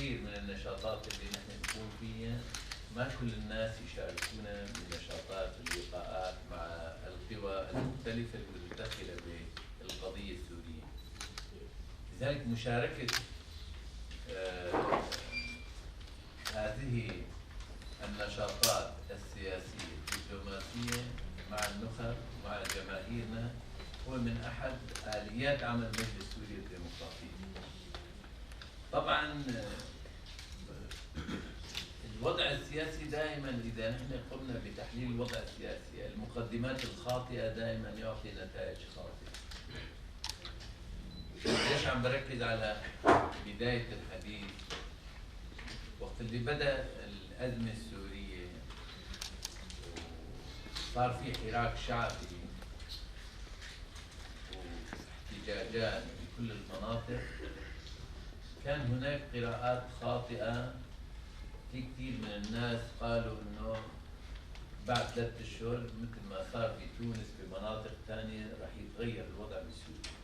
كثير من النشاطات اللي نحن نكون فيها ما كل الناس يشاركونا بالنشاطات واللقاءات مع القوى المختلفة المتدخلة بالقضية السورية. لذلك مشاركة هذه النشاطات السياسية الدبلوماسية مع النخب ومع جماهيرنا هو من أحد آليات عمل مجلس سوريا الديمقراطي. طبعا الوضع السياسي دائما إذا نحن قمنا بتحليل الوضع السياسي، المقدمات الخاطئة دائما يعطي نتائج خاطئة. ليش عم بركز على بداية الحديث؟ وقت اللي بدأ الأزمة السورية وصار في حراك شعبي واحتجاجات بكل المناطق، كان هناك قراءات خاطئة. في كثير من الناس قالوا إنه بعد 3 أشهر مثل ما صار في تونس بمناطق ثانية رح يتغير الوضع بسوريا.